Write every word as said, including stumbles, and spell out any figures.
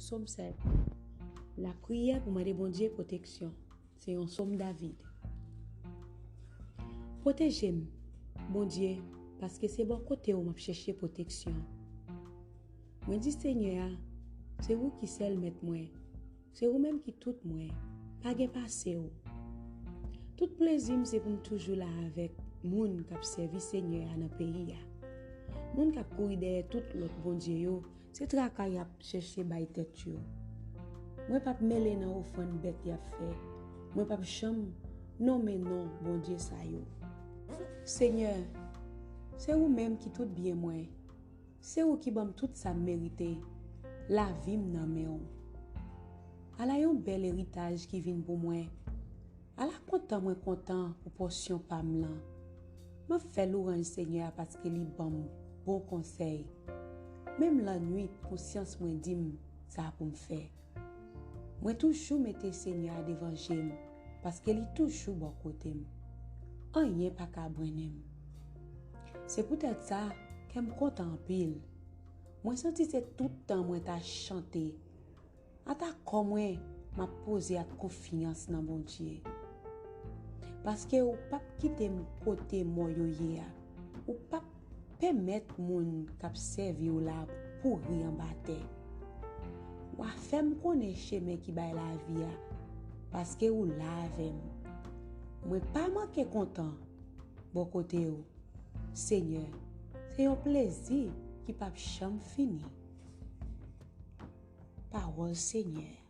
Sòm sèt. Lapriyè pou mande Bondye pwoteksyon. Se yon sòm David. Pwoteje m, Bondye, paske se bò kote w m ap chèche pwoteksyon. Mwen di Senyè a, se ou ki sèl mèt mwen. Se ou menm ki tout mwen. Pa gen pase w. Tout plezi m se pou m toujou la avèk moun k ap sèvi Senyè a nan peyi a. Moun k ap kouri dèyè tout lòt bondye yo, se traka y ap chèche bay tèt yo. Mwen p ap mele nan ofrann bèt y ap fè. Mwen p ap janm nonmen non bondye sa yo. Senyè, se ou menm ki tout byen mwen. Se ou ki ban m tout sa m merite. Lavi m nan men w. Ala yon bèl eritaj ki vin pou mwen. Ala kontan mwen kontan pou pòsyon pa m lan. M ap fè lwanj Senyè a paske li ban m bon konsèy. Menm lannwit, konsyans mwen di m sa pou m fè. Mwen toujou mete Senyè a devan je m, paske li toujou bò kote m. Anyen pa ka brennen m. Se poutèt sa, kè m kontan anpil. Mwen santi se tout tan mwen ta chante. Ata kò mwen, m ap poze ak konfyans nan Bondye. Paske ou p ap kite m kote mò yo ye a. Ou p ap pèmèt moun k ap sèvi w la pouri anba tè. W a fè m konnen chemen ki bay lavi a, paske ou la avè m. Mwen pa manke kontan bò kote w, Senyè. Se yon plezi ki p ap janm fini. Pawòl Senyè.